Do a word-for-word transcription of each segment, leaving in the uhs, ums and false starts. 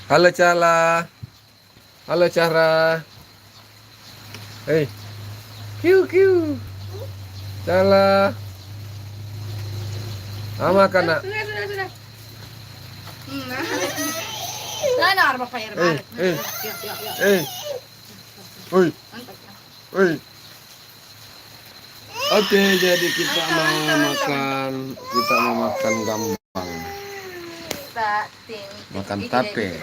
Halo, Cala. Halo, Cara. Hei. Kiu, kiu. Cala. Ama kana. Sudah, sudah, sudah. Hmm, nah. Nah, nah, Bapak Air Hei, Barat. Hei. Hei. Woi. Mantap, ya. Woi. Oke, jadi kita mau makan, kita mau makan gambang. Makan tape.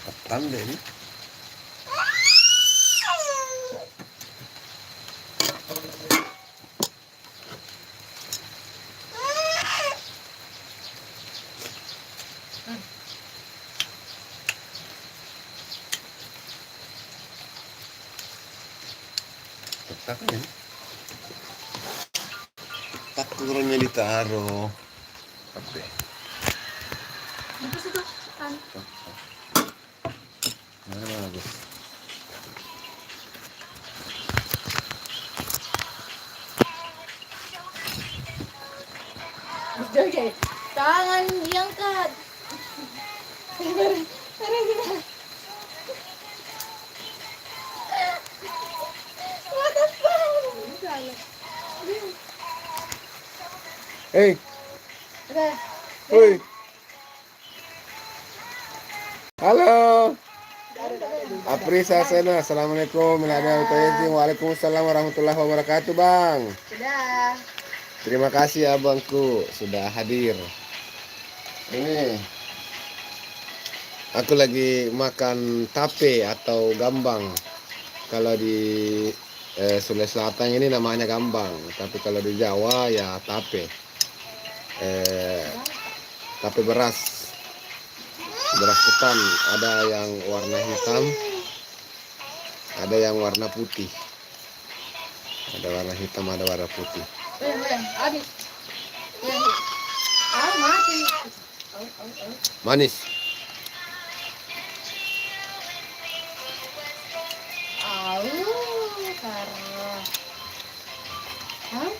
Ketan deh ini. Takut ya? Takut orangnya ditaro. Apa deh? Itu situ, kan. Mana bagus? Tangan diangkat. Hei. Hei. Halo. Aprisa Sena, assalamualaikum. Waalaikumsalam warahmatullahi wabarakatuh, Bang. Sudah. Terima kasih, Abangku, sudah hadir. Ini aku lagi makan tape atau gambang. Kalau di, eh, Sulawesi Selatan ini namanya gambang, tapi kalau di Jawa ya tape. Eh, tape beras. Beras ketan, ada yang warna hitam, ada yang warna putih. Ada warna hitam, ada warna putih. Eh, eh, habis. Eh, ah, mati. Au, au, au. Manis. Au, parah. Hah?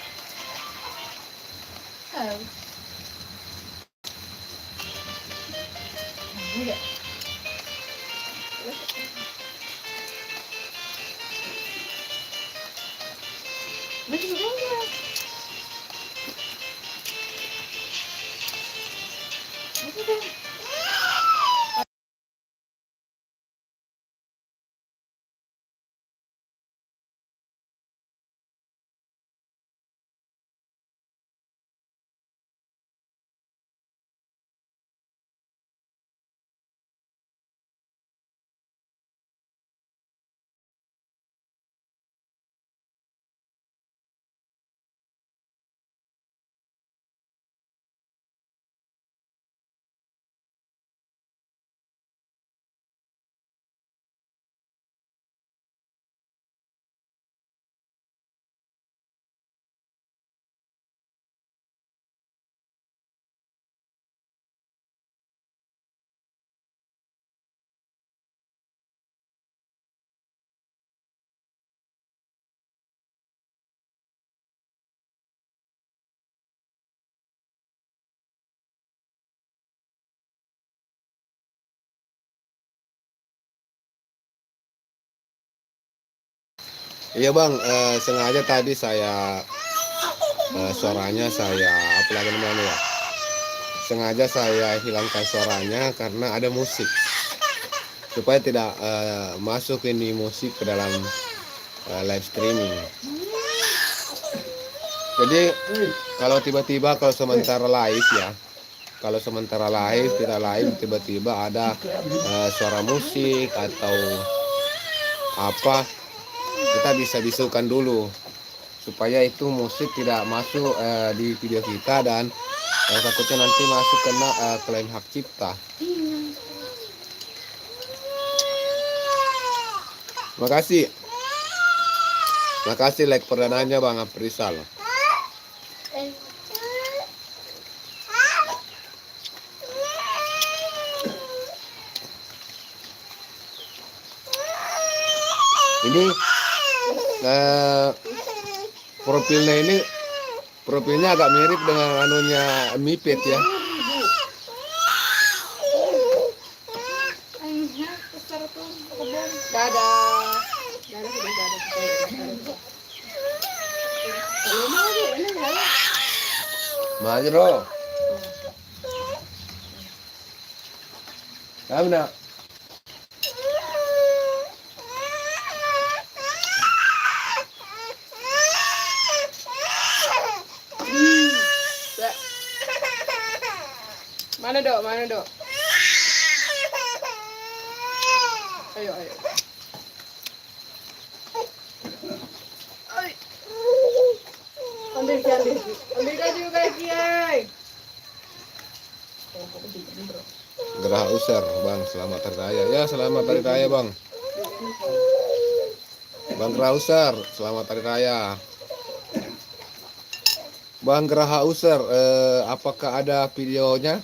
Au. Enggak. Masih enggak. Iya, Bang, eh, sengaja tadi saya, eh, suaranya saya, apalagi namanya ya, sengaja saya hilangkan suaranya karena ada musik, supaya tidak, eh, masuk ini musik ke dalam, eh, live streaming. Jadi, kalau tiba-tiba, kalau sementara live ya, kalau sementara live, tidak live, tiba-tiba ada, eh, suara musik atau apa, kita bisa bisukan dulu supaya itu musik tidak masuk, eh, di video kita dan, eh, takutnya nanti masuk kena, eh, klaim hak cipta. Makasih. Makasih like perdananya, Bang Aprizal. Ini, eh, profilnya ini profilnya agak mirip dengan anunya Mipet ya. Dadah. Dadah, sudah dadah. Majro. Kamna. Mana, Dok? Mana, Dok? Ayo, ayo. Ambil, ambil. Ambil juga, Kiai. Geraha User, Bang, selamat hari raya. Ya, selamat hari raya, Bang. Bang Geraha User, selamat hari raya. Bang Geraha User, eh, apakah ada videonya?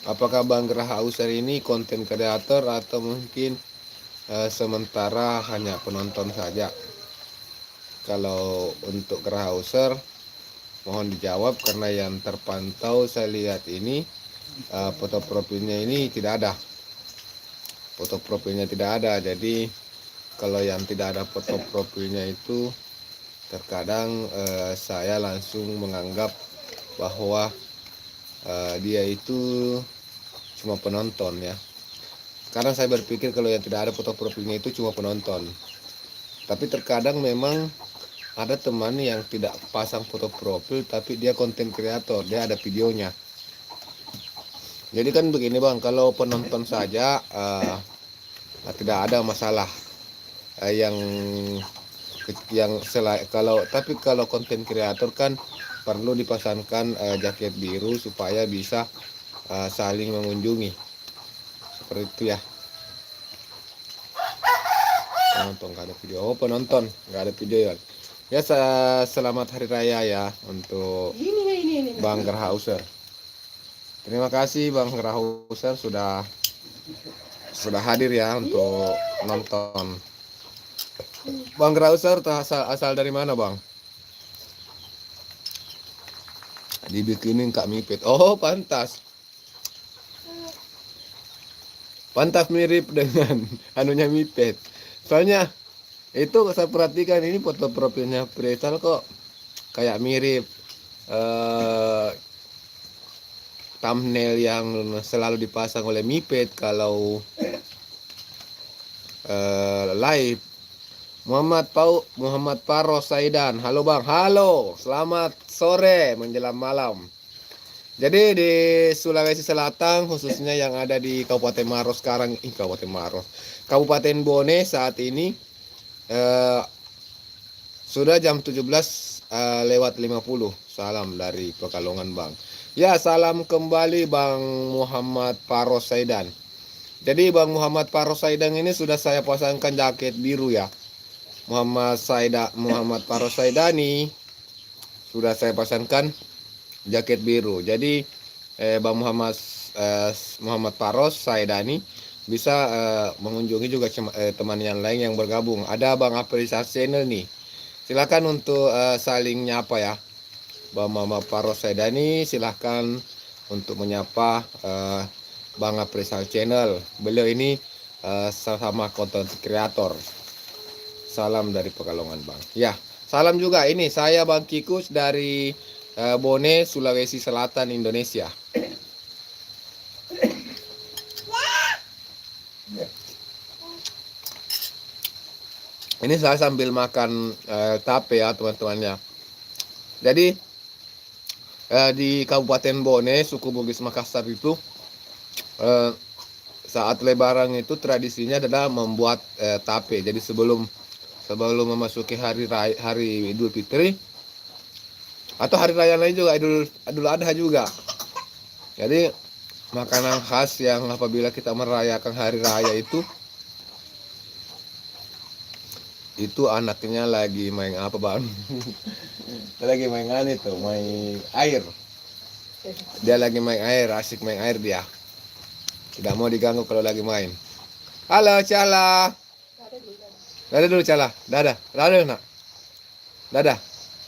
Apakah Bang Geraha User ini konten kreator atau mungkin, eh, sementara hanya penonton saja? Kalau untuk Geraha User, mohon dijawab karena yang terpantau saya lihat ini, eh, foto profilnya ini tidak ada. Foto profilnya tidak ada, jadi kalau yang tidak ada foto profilnya itu terkadang, eh, saya langsung menganggap bahwa, eh, dia itu cuma penonton ya. Kadang saya berpikir kalau yang tidak ada foto profilnya itu cuma penonton. Tapi terkadang memang ada teman yang tidak pasang foto profil, tapi dia konten kreator, dia ada videonya. Jadi kan begini, Bang, kalau penonton saja, eh, tidak ada masalah. Eh, yang, yang selain kalau, tapi kalau konten kreator kan perlu dipasangkan, eh, jaket biru supaya bisa, eh, saling mengunjungi. Seperti itu ya. Penonton nggak ada video. Oh, penonton nggak ada video ya. Ya, sa-, selamat hari raya ya untuk Bang Geraha User. Terima kasih Bang Geraha User sudah, sudah hadir ya untuk nonton. Bang Geraha User, asal, asal dari mana, Bang? Dibikinin Kak Mipet. Oh, pantas. Pantas mirip dengan anunya Mipet. Soalnya itu saya perhatikan ini foto profilnya Faisal kok kayak mirip, eh, thumbnail yang selalu dipasang oleh Mipet kalau, eh, live. Muhammad Pau-, Muhammad Paro Saidan. Halo, Bang. Halo, selamat sore menjelang malam. Jadi di Sulawesi Selatan, khususnya yang ada di Kabupaten Maros sekarang, ih, Kabupaten Maros, Kabupaten Bone saat ini, eh, sudah jam tujuh belas, eh, lewat lima puluh. Salam dari Pekalongan, Bang. Ya, salam kembali Bang Muhammad Paro Saidan. Jadi Bang Muhammad Paro Saidan ini sudah saya pasangkan jaket biru ya. Muhammad Saida-, Muhammad Paro Saidani sudah saya pasangkan jaket biru. Jadi, eh, Bang Muhammad, eh, Muhammad Faros Saidani bisa, eh, mengunjungi juga cema-, eh, teman yang lain yang bergabung. Ada Bang Apri Sars Channel nih. Silakan untuk, eh, saling nyapa ya. Bang Muhammad Faros Saidani, silahkan untuk menyapa, eh, Bang Apri Sars Channel. Beliau ini, eh, sama-sama konten kreator. Salam dari Pekalongan, Bang. Ya, salam juga. Ini saya Bang Kikus dari, eh, Bone, Sulawesi Selatan, Indonesia. Ini saya sambil makan, eh, tape ya, teman-teman ya. Jadi, eh, di Kabupaten Bone, suku Bugis Makassar itu, eh, saat Lebaran itu tradisinya adalah membuat, eh, tape. Jadi sebelum, sebelum memasuki hari ray-, hari Idul Fitri atau hari raya lain juga, Idul, Idul Adha juga. Jadi makanan khas yang apabila kita merayakan hari raya itu, itu anaknya lagi main apa, Bang? Lagi main anu itu, main air. Dia lagi main air, asik main air dia. Tidak mau diganggu kalau lagi main. Halo, Cala. Dadah dulu, Cala. Dadah. Dadah, Nak. Dadah.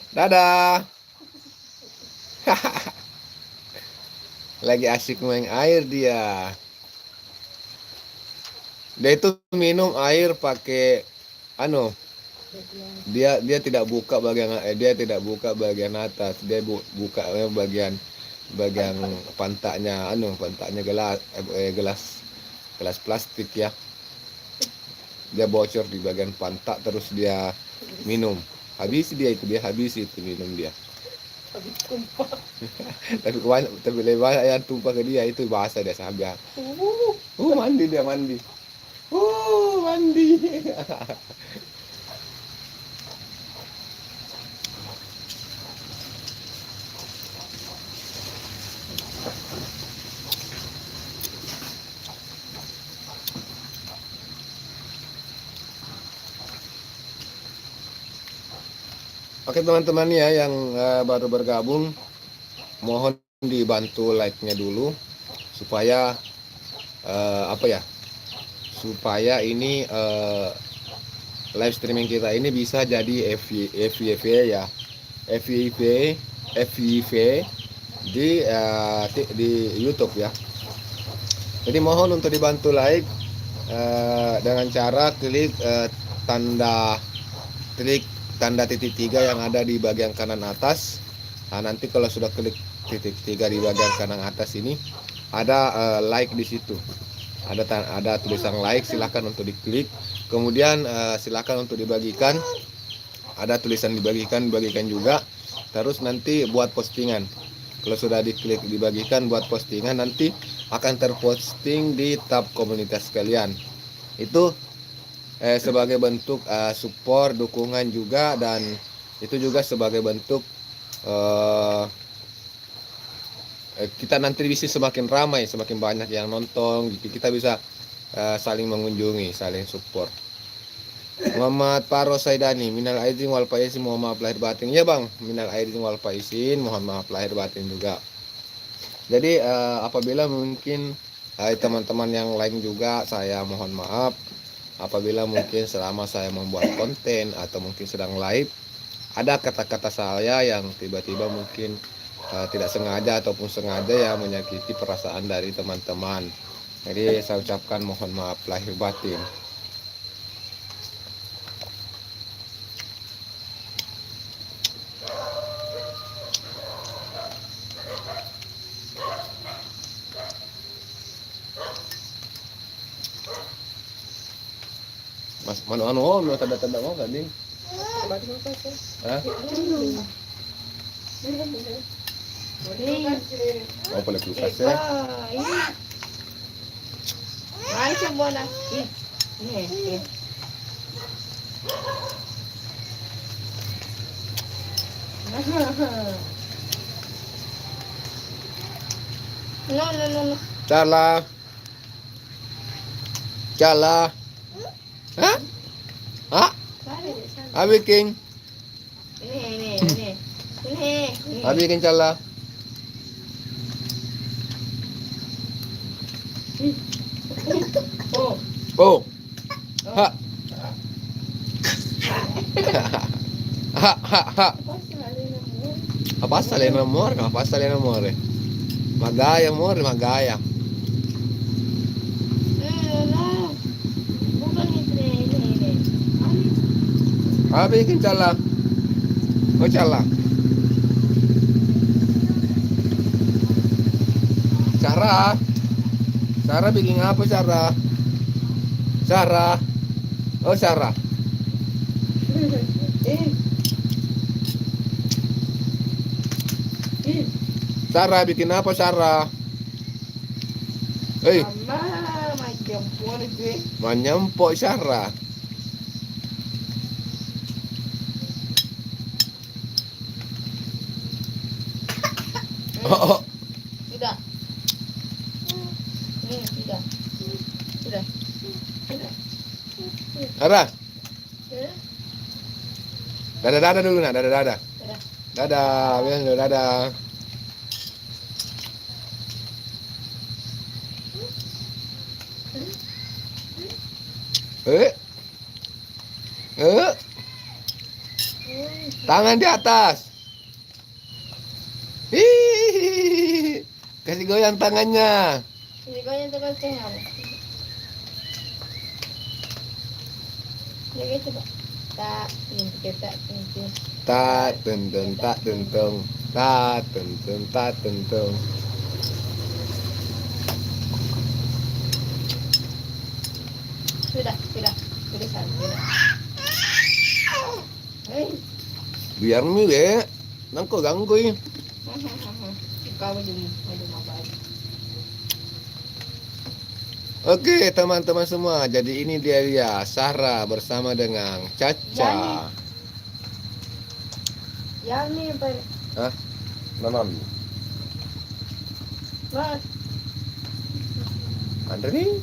Dadah. Lagi asik main air dia. Dia itu minum air pakai anu, dia dia tidak buka bagian, eh, dia tidak buka bagian atas, dia bu-, buka, eh, bagian, bagian pantatnya anu, pantatnya gelas, eh, eh, gelas, gelas plastik ya. Dia bocor di bagian pantat, terus dia minum. Habis dia itu, dia habis itu minum dia. Habis tumpah. Tapi banyak, tapi lebih banyak yang tumpah ke dia, itu basah dia sampai. Uh. Uh, mandi dia, mandi. Uh, mandi. Oke, teman-teman ya, yang, eh, baru bergabung, mohon dibantu like-nya dulu supaya, eh, apa ya, supaya ini, eh, live streaming kita ini bisa jadi F Y, F Y P ya, F Y P, F Y P di, eh, ti-, di YouTube ya. Jadi mohon untuk dibantu like, eh, dengan cara klik, eh, tanda, klik tanda titik tiga yang ada di bagian kanan atas. Nah, nanti kalau sudah klik titik tiga di bagian kanan atas ini, ada, eh, like di situ. Ada ta-, ada tulisan like, silahkan untuk diklik. Kemudian, eh, silahkan untuk dibagikan. Ada tulisan dibagikan, dibagikan juga. Terus nanti buat postingan. Kalau sudah diklik dibagikan, buat postingan, nanti akan terposting di tab komunitas kalian. Itu, eh, sebagai bentuk, eh, support, dukungan juga, dan itu juga sebagai bentuk, eh, eh, kita nanti bisa semakin ramai, semakin banyak yang nonton, gitu. Kita bisa, eh, saling mengunjungi, saling support. Muhammad Faro Saidani, minal aidin wal faizin, mohon maaf lahir batin. Iya, Bang, minal aidin wal faizin, mohon maaf lahir batin juga. Jadi, eh, apabila mungkin, eh, teman-teman yang lain juga, saya mohon maaf apabila mungkin selama saya membuat konten atau mungkin sedang live, ada kata-kata saya yang tiba-tiba mungkin, eh, tidak sengaja ataupun sengaja ya menyakiti perasaan dari teman-teman. Jadi, saya ucapkan mohon maaf lahir batin. Mas, manu anu, oh, mau tanda-tanda mau kan, Ding? Hah? Mau pala kulkas, ya? Macam mana? Ih, nih, nih. No, no, no, no. Salah. Calla. Hah? Hah? Abiking. Ini, ini, ini. Ini, ini. Abiking calla. Oh. Oh. Ha. Ha, ha, ha. Apa asal ya, more? Apa asal ya, more? Magaya, more, magaya. Apa bikin calla? Oh, calla. Sarah. Sarah bikin apa, Sarah? Sarah. Oh, Sarah. Sarah bikin apa, Sarah? Hei. Mama, manyampo gue. Manyampo, Sarah. Oh, oh. Sudah. Hmm, sudah. Sudah. Sudah. Sarah. Dadah, dadah dulu, nak. Dadah, dadah. Dadah. Dadah, bilang dulu, dadah. Eh? Eh? Tangan di atas. Hihihi. Kasih goyang tangannya. Kasih goyang tangan, tangan. Lagi coba. Tak, tak, tak. Tak, tenteng, tak, tenteng. Tak, tenteng, tak, tenteng. Sudah, sudah. Sudah, sudah. Hei. Biarmi, Dek. Nangko ganggui. Kau dulu, aduh, maaf. Oke, teman-teman semua, jadi ini dia, dia, Sarah bersama dengan Caca. Yani. Yani, Pak. Hah? Nanon? Mas. Anre nih.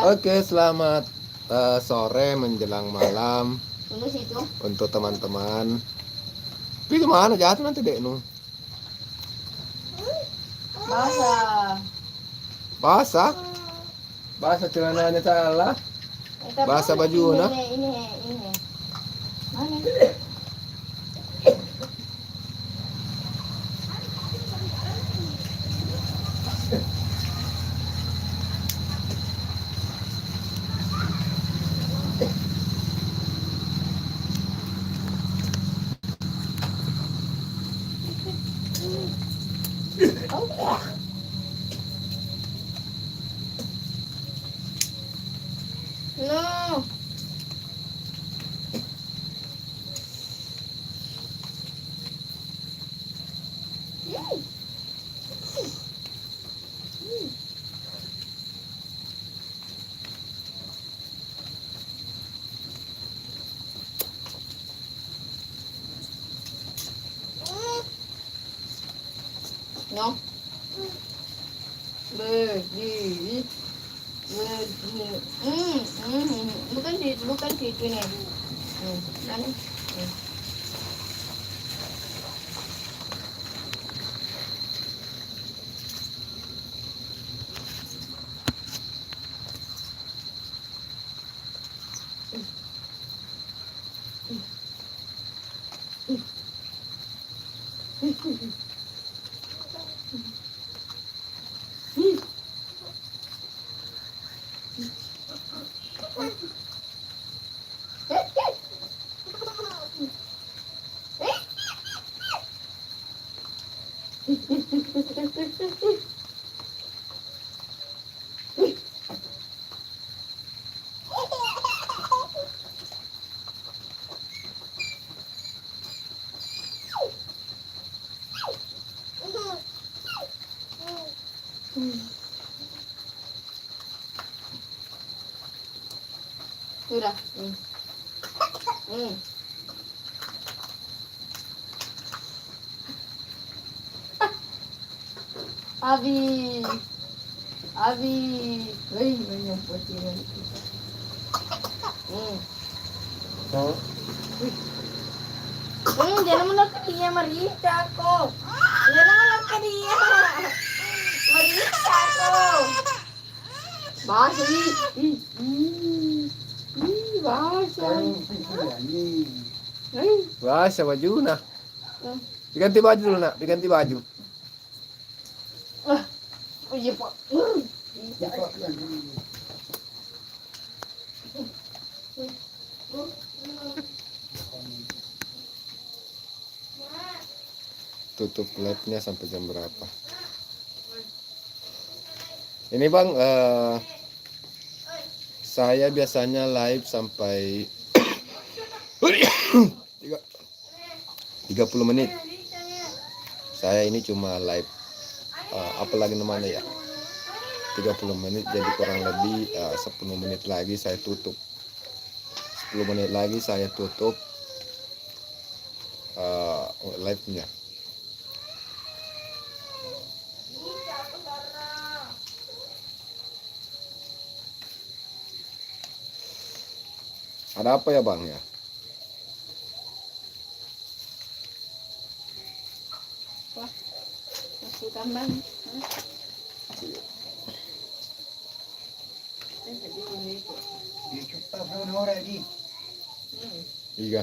Oke, selamat, eh, sore menjelang malam. Tunggu situ. Untuk teman-teman. Tapi kemana jahat nanti, Dek, nu? Basah. Basah? Basah celananya salah. Eh, tapi basah bajuna. Ini, ini, ini. Mana? No. No? Berdiri. Berdiri. Hmm, hmm, hmm. Bukan di, bukan di itu nih. Hmm, mana? Hmm. Sudah. Hmm. Hmm. Abi. Abi. Wei, banyak buat dia. Hmm. Hah? Hmm, jangan mendekat dia, Marita, kok. Jangan mendekat dia. Marita, kok. Bahasa, ih, ih, ih, ih, bahasa. Sekarang nih. Eh. Bahasa bajuna. Hmm. Diganti baju dulu, Nak, diganti baju. Ah, oh iya, Pak. Hmm. Iya, Pak. Iya. Hmm. Hmm. tutup live-nya sampai jam berapa. Ini, Bang, eh, saya biasanya live sampai tiga, tiga puluh menit. Saya ini cuma live, eh, apa lagi namanya ya? Tiga puluh menit, jadi kurang lebih, eh, sepuluh menit lagi saya tutup. Sepuluh menit lagi saya tutup, eh, live-nya. Ada apa ya, Bang, ya? Wah, masih tambang. Hah? Eh, jadi ini tuh. Iya.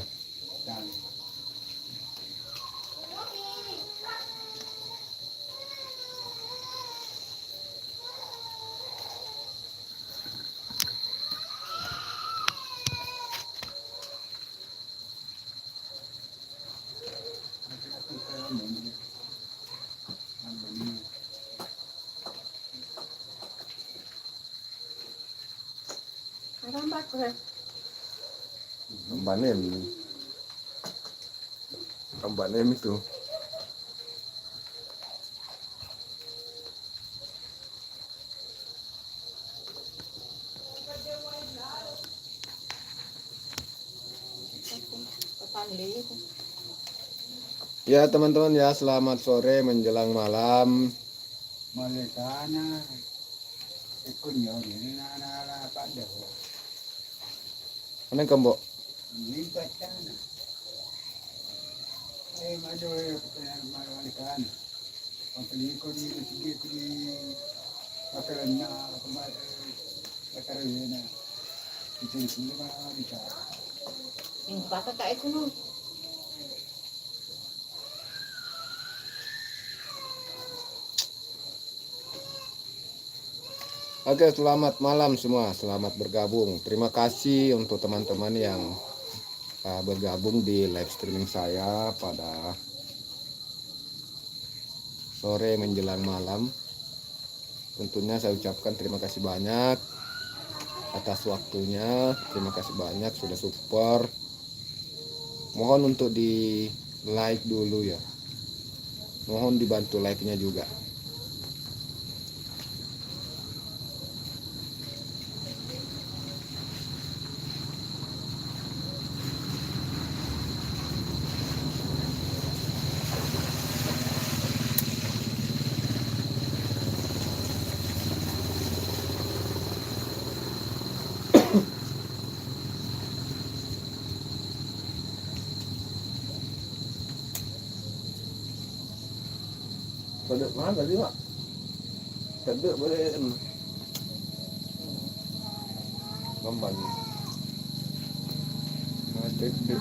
Tambah nem. Tambah nem itu. Ya, teman-teman ya, selamat sore menjelang malam. Malekana, ekko nyoni, nana, nana, padda. Aneng kambo. Ini pacana. Eh, mado, eh, pertanyaan malekana. Papaliko di, di, di, pakaranna, pema-, eh, pakaranna. Itu semua bicara. Ini paka kayak kuno. Oke, selamat malam semua, selamat bergabung. Terima kasih untuk teman-teman yang, uh, bergabung di live streaming saya pada sore menjelang malam. Tentunya saya ucapkan terima kasih banyak atas waktunya, terima kasih banyak sudah support. Mohon untuk di-like dulu ya. Mohon dibantu like-nya juga. Tadde' mana tadi, Mak? Tadde' boleh, em. Gambar. Nah, tadde'.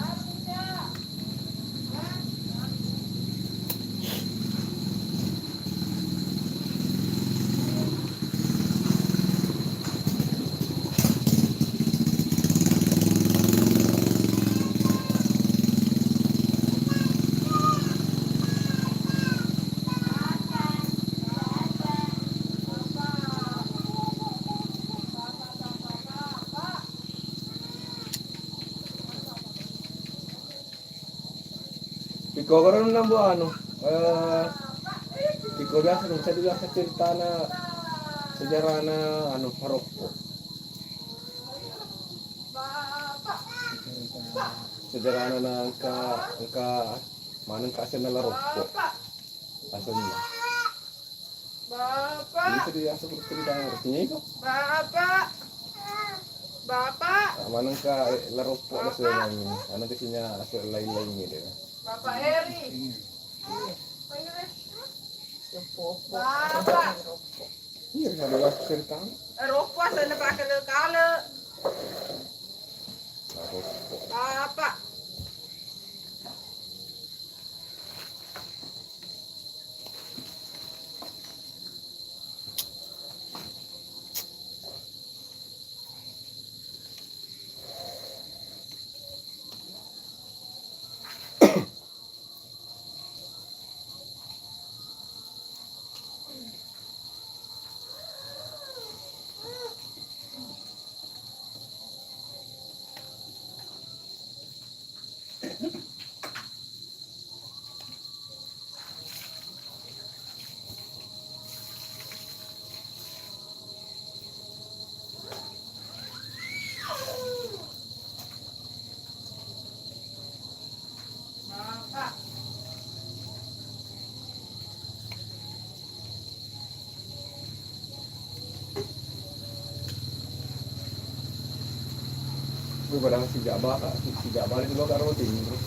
Piko koro nambo anu, eh, piko biasa dong, saya biasa ceritana sejarahna anu, Maroko. Sejarahna na engka, engka maneng ka asenna La Rokko. Asenna. Bapak. Ini tadi asal cerita harusnya itu. Bapak. Bapak. Nah, maneng ka, eh, La Rokko ada sebenarnya. Karena kecilnya asal lain-lain gitu. Bapak Eri. Iya. Bapak. Iya, ada waktu ceritanya. Rokko asal pakai kale. La Rokko. Bapak. Padahal sejak baka, sejak balik juga karo tinro.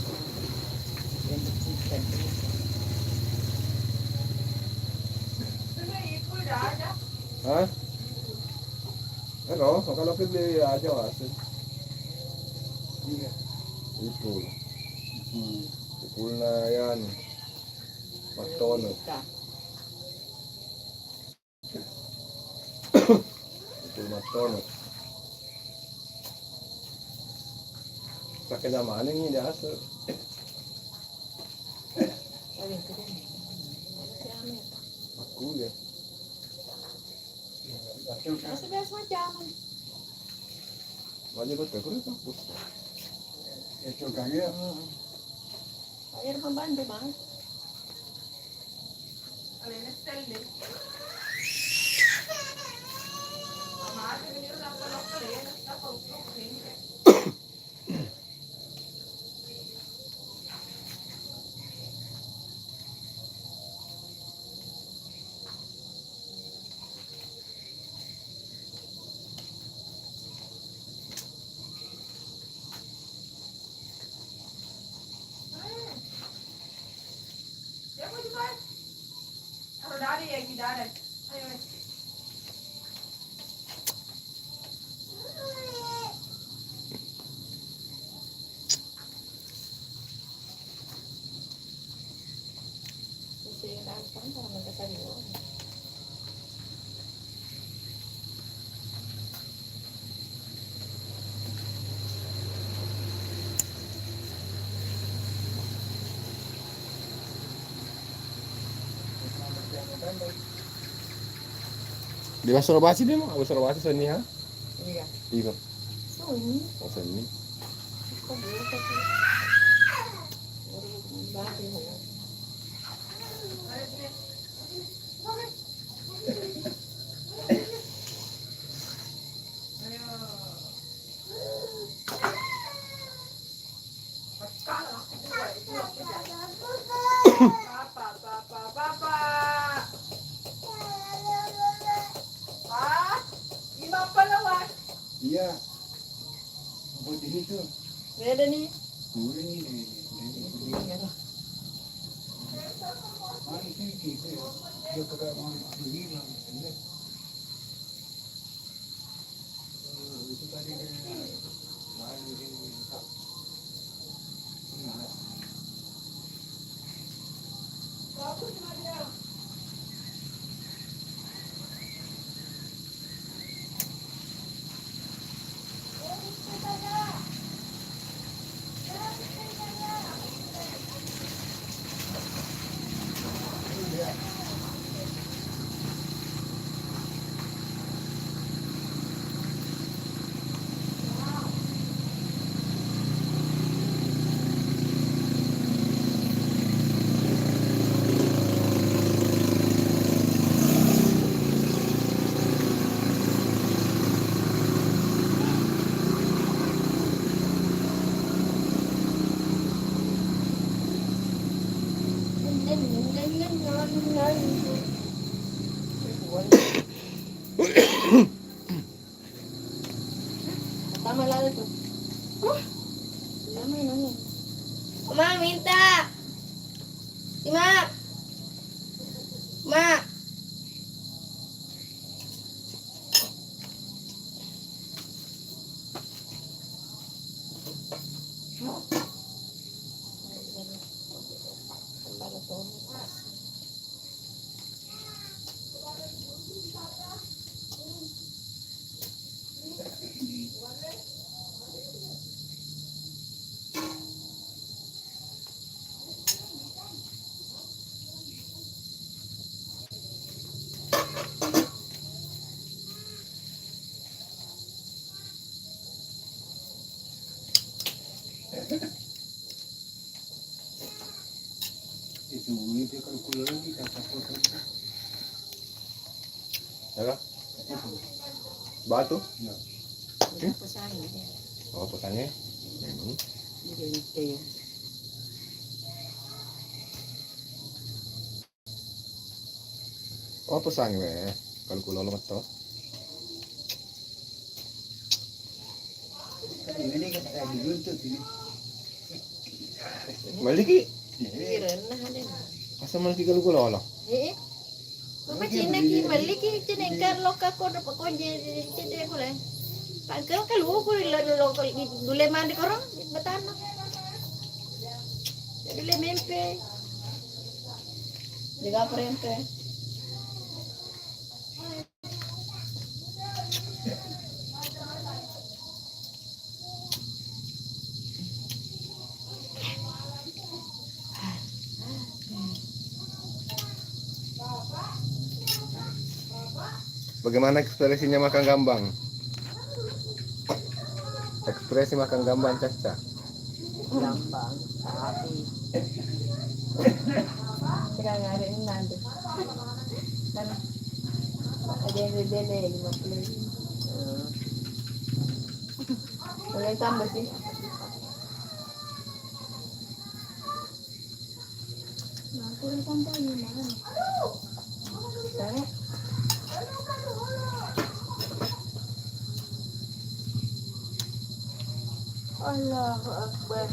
Hah? Ero, kalau ke beli aja wasin. Iya. Ipul. Hmm. Ipulna yan. Mattono. Ipul mattono. Pakai zaman ini dia asal. Aku ya. Biasa-biasa aja, aman. Wajib betul, kurang fokus. Ya, coba ya. Heeh. Bayar pembantu, Bang. Di Basoro Basi deh, mau Basoro Basi Seni ha? Iya. Iya. Seni. Oh, Seni. Kok bisa sih? Baru balik ya. Iya. Apa di situ? Beda nih. Kuring ini. Iya. Mana sih, gitu ya? Dia kagak mau bilang, ya. Tama lalo tuh. Tama nanya. Oma minta. Ima. Ma. Apa? Batu? Ya. Hmm? Pesangi. Oh, pesangi. Hmm. Iya, iya. Oh, pesangi, weh. Kalau kulo lo meto. Malliki? Iya, nah, ada. Asa malliki kalu-kalu Allah? Heeh. Maka cinaki malliki cineng kan lokka kodo pakonje cedde kule. Pangkal kaluku ri lanu lokko dule mandi korong di batana. Dule mempe. Jaga perempe. Bagaimana ekspresinya makan gambang? Ekspresi makan gambang, Caca. Gampang, tapi tidak ngaruh nanti. Kan ada yang beda lima puluh. Hmm. Boleh tambah sih. Nah, aku udah tambah lima kan. Taruh. Allahu Akbar.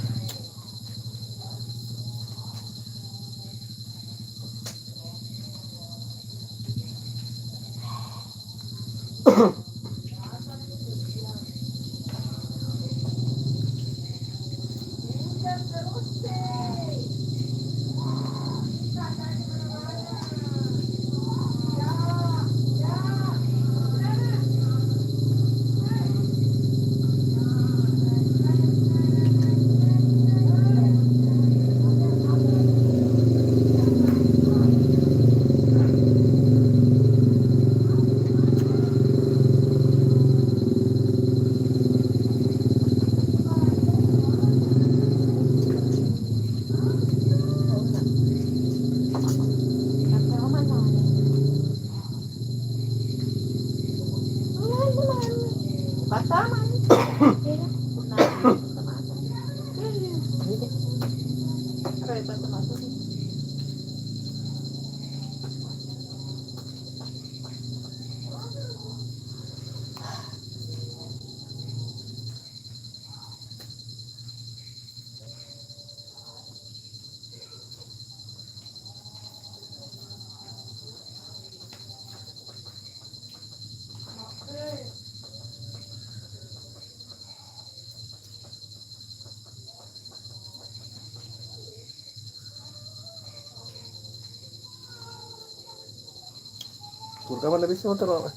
Kurkama lebih motor, Mama.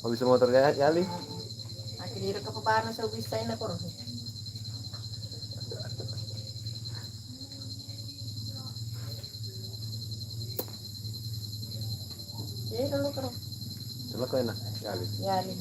Mabissa motor ya, ya, Ali? Akhirnya ka papana sau bisa ini koro. Jadi kalau koro. Coba kau enak, ya, Ali. Ya, Ali.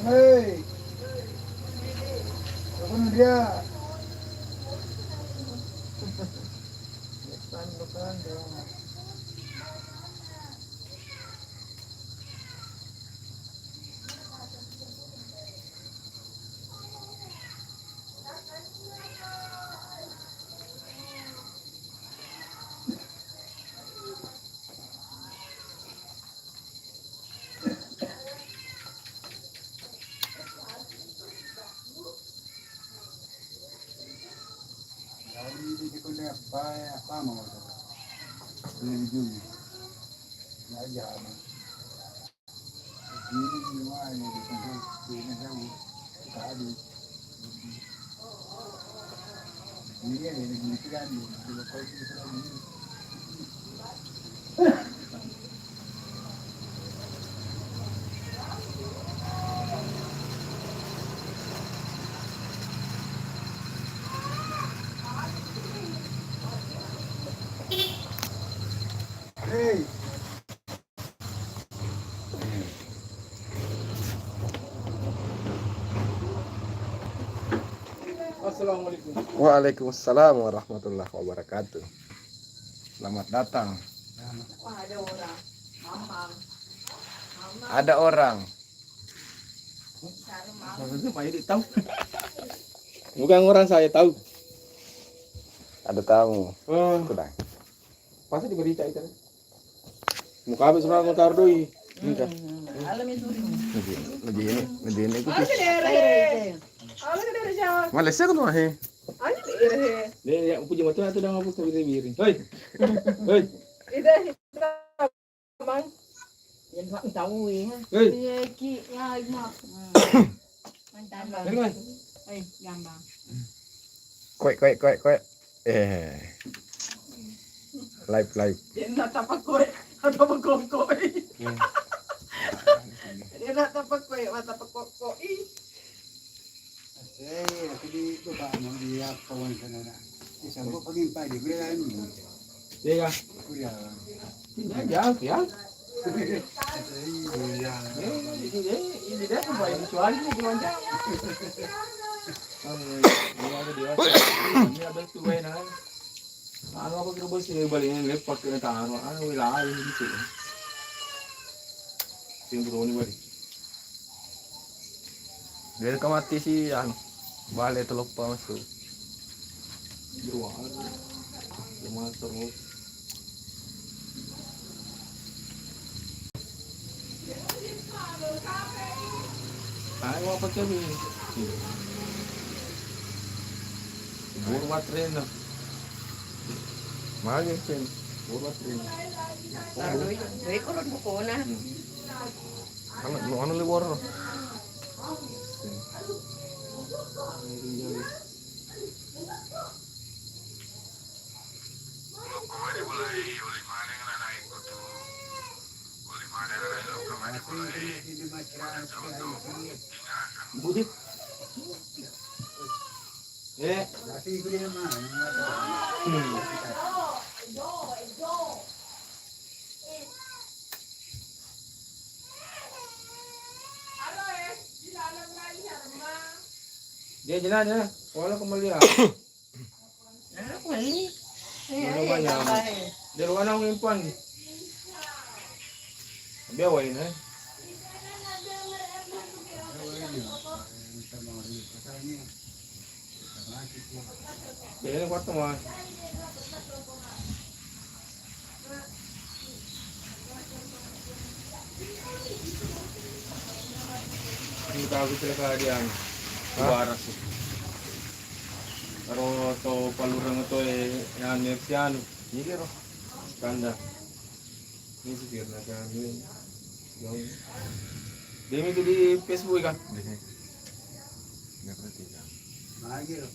Hei. Bangun dia. Assalamualaikum. Waalaikumsalam warahmatullahi wabarakatuh. Selamat datang. Wah, ada orang. Mamang. Mamang. Ada orang. Bukan orang saya tahu. Ada tamu. Oh. Sudah. Pasti diberita itu. Muka habis orang mutar doi. Enggak. Hmm, alam itu. Lagi, lagi ini, lagi ini aku. Ayo, dere. Ayo, dere, Jawa. Malaysia kan mah, he. Ayo, dere. Dia ya, aku jembat tuh, dah ngaku ke biri-biri. Hei. Hei. Itu, itu, Bang. Yang tak tahu, ya. Hei. Iya, Ki. Ya, iya. Hmm. Mantap, Bang. Dari mana? Hei, gampang. Koek, koek, koek, koek. Eh. Live, live. Dia nak tapak koek, atau berkongkoi. Hmm. Dia nak tapak koek, mata pekok-koi. Eh, aku di itu, Pak, mau di apa, wan sana, nak? Di Sambo paling pagi, beli lain. Iya. Udah. Ini jauh, ya. Iya. Eh, ini, eh, ini dia, Pak, ini cuali, ini cuali. Oh, iya, iya, ada di atas. Ini ada tuh, gue, nah. Anu apa kira bos ini balik ini lepak kena taruh, anu, wilayah ini sih. Sing buroni balik. Dia ka mati si anu, bale teloppa masuk. Di luar. Cuma terus. Ayo apa kami? Burung baterainya. Magi sih. Burung baterainya. Doi, doi koron bukona. Hmm. Anu, nu anu liwar. Budi. Eh. Hmm. Dia jelas ya, wala kembali ya. Mana banyak? Di ruangan ngumpang. Biar wain, eh. Jadi kuat tuh, Mas. Ini tahu kecelakaan dia, hah? Baras. Karo tau palurang to, eh, yang Mersianu. Iya, Ro. Kanda. Ini sih karena kami. Demi itu di Facebook, kan? Iya. Nggak ngerti, kan? Lagi, Ro.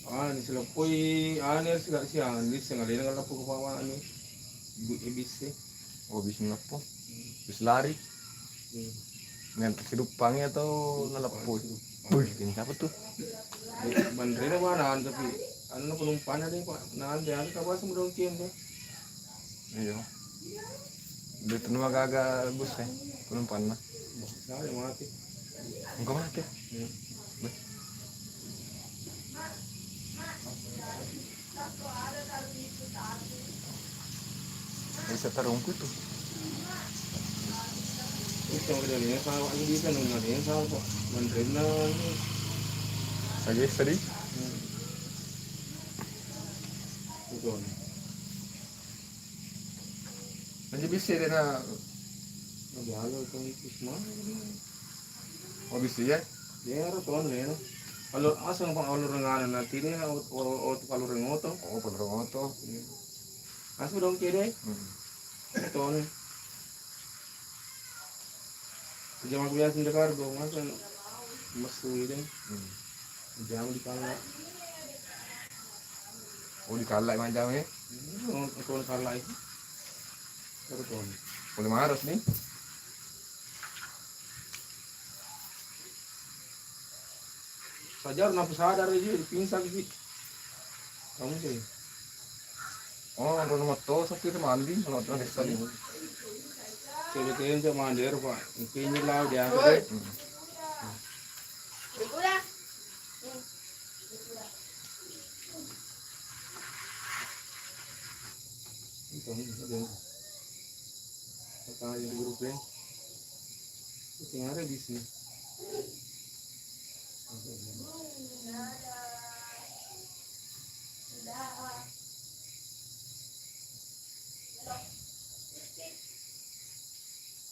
Ah, niseleppoi, ah, nih, siang, siang, di siang, alena ngalappo ke bawah, nih. Ibu, eh, bis, eh. Oh, bis ngalappo. Bis lari. Hmm. Ngantre siduppang atau ngalappo? Wih, ini siapa tuh? Banrena mana, tapi, anu, penumpangnya deh, Pak. Nah, anu, anu, apa, semua dongkian deh. Iya. Dia tunu gaga bus, eh, penumpangna. Nah, yang mati. Engkau mati? Iya. Beh. Bisa tarungku tuh. Itu yang kedua ini, sama ini bisa nunggu ini, sama, Pak. Banrena ini. Lagi sedih? Hmm. Betul. Anjo bisse dena. Nabalo tong itu semua. Oh, bisse ya? Iya, ero tong dena. Alo-, asal pa alo rengana na tini na ot-, o-, oto, alo reng oto. Oh, alo reng oto. Iya. Asal dong kede. Hmm. Otone. Jama kuliah sendiri kargo, masa masuk ini. Hmm. Jama di pala. Oh, di kala manjang ya? Hmm, otone kala itu. Otone. Boleh marah nih. Sajar napasadari ji, pingsan ji. Kamu sih. Oh, anro matto sakit mandi, kalau tuh sekali. Coba kayaknya cuma mandi, Pak. Mungkin ini lah, dia. Woi. Hmm. Itu, itu. Pertanyaan di grup ya. Itu yang ada di sini.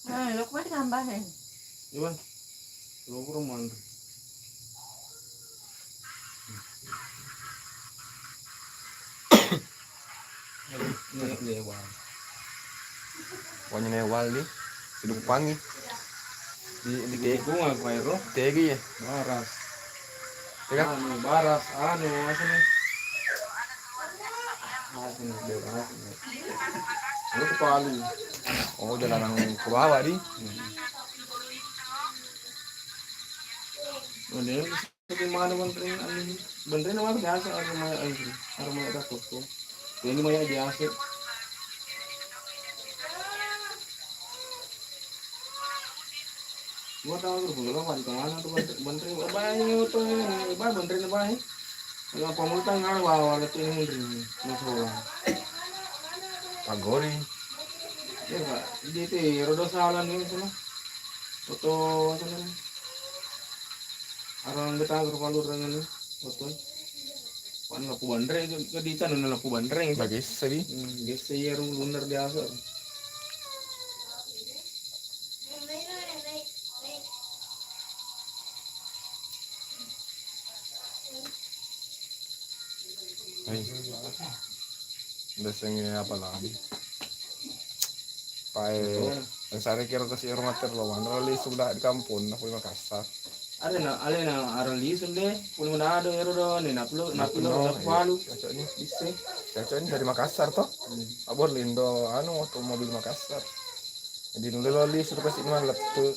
Ah, lo kemarin nambah, eh? Iya, Bang. Lo kurang mantu. Ini, ini, Bang. Pokoknya nih wali, sidumpangi. Di, di te-, bunga, Pak Ero. Tegi ya? Baras. Tega? Anu, baras, anu, apa nih? Apa nih, dia baras nih. Lu kepala. Oh, jalan ke bawah, di? Hmm. Oh, dia Tapi mana banreng anu, banreng apa biasa arung maya anu, arung maya dapur tuh. Ini maya biasa. Gua tahu tuh, gua tahu di mana tuh banreng, banreng, banyak tuh, banreng apa ya? Yang pemulutang nggak ada bawa, lihat ini banreng, masalah. Pagori. Ya, Pak, di itu, rodo salah nih, sana. Foto, sana. Arang betang rupa-rupa dengan foto. Pan laku banre, jadi tanu laku banre. Bagi seri. Hmm, biasa ya, rung lunar biasa. Hai. Udah seng apa lagi? Pae, yang sare kiro kasi ero mater lo, mana lo lisu dah di kampung, nah, pole Makassar. Ada na, ada na arang lisu deh, pole Manado ero do, nih, nak lo, nak lo, nak palu. Cocok nih. Bisa. Cocok nih dari Makassar toh. Hmm. Abor lindo, anu, otomobil Makassar. Jadi nulle lo lisu kasi mana lettu.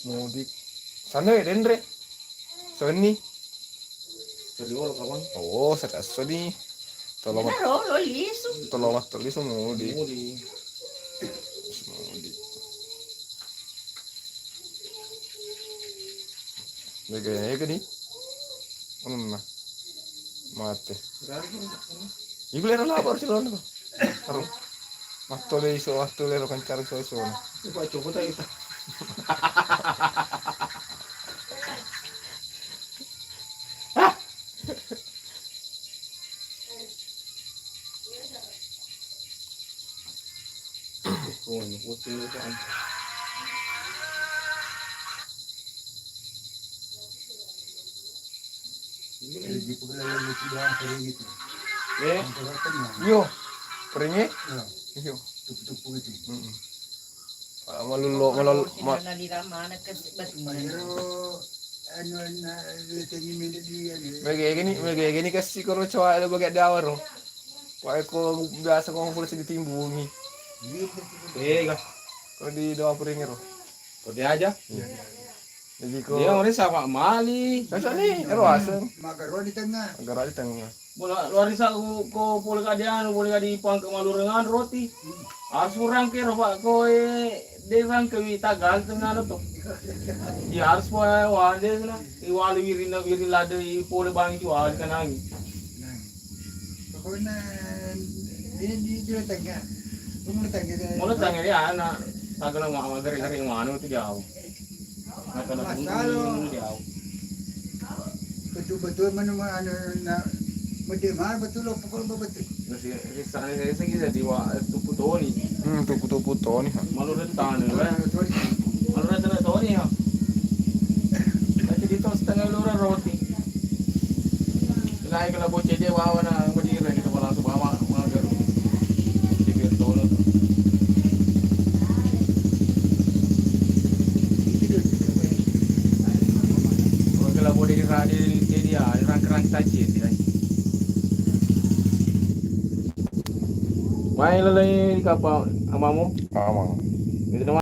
Mudik. Sana ya, Dendre. Seni. Seri olo, kawan. Oh, seri assoni. Tolo mat-, Naro, lo lisu. Tolo mat-, toli semudi. Semudi. Semudi. Lega, lega nih. Anu nah. Mate. Berarti, Ibu lero lapor si Londo. Aduh. Mattole iso, mattole ro kancang iso-iso. Coba, coba tak kita. Oh, ini kucing itu, kan. Eh? Iyo. Peringi? Iyo. Tupu-tupu gitu. Mm-mm. Ah, malullo, malul-, ma- Ero, anu, na, tengi mende di, anu. Mege gini, mege gini kasi koro coa ada bagai dawaro. Wae ko biasa ko ngumpul sini timbungi. Iya, betul, betul. Eh, kah? Kalau di doa peringi ro. Kau dia aja? Iya. Jadi ko dia orang sama mali. Sasa ni, ero aseng. Magaro di tengah. Magaro di tengah. Bola, luarisa ko, ko pole ka di anu, pole ka di pangke malurengang roti. Harus urang ke roba ko, eh, de rangke wi tagal tengah to. Iya, harus wa-, wale na. Iwali wirinna, wiring lada, i pole bangi jual kanangi. Nah. Pokoknya dia di, di tengah. Kamu tengah dia. Mula tengah dia anak. Tagal ma-, magari-gari manu tu jauh. Masalah. Betul-betul mana, mana, anu, na, mede mana betul lo pokok betul. Terus ya, risana saya segi jadi wa, tupu toni. Hmm, tupu-tupu toni, ha. Malu rentana, eh. Malu rentana toni, ha. Tapi di to, Setengah loro roti. Naik kala bocce dia bawa na, berdiri kita bawa langsung bawa, mager. Pikir tolong. Oke lah, boleh dirani, dia, dia, rang-rang saja, dia. Main lelai di kapal, amamu? Amang. Itu nama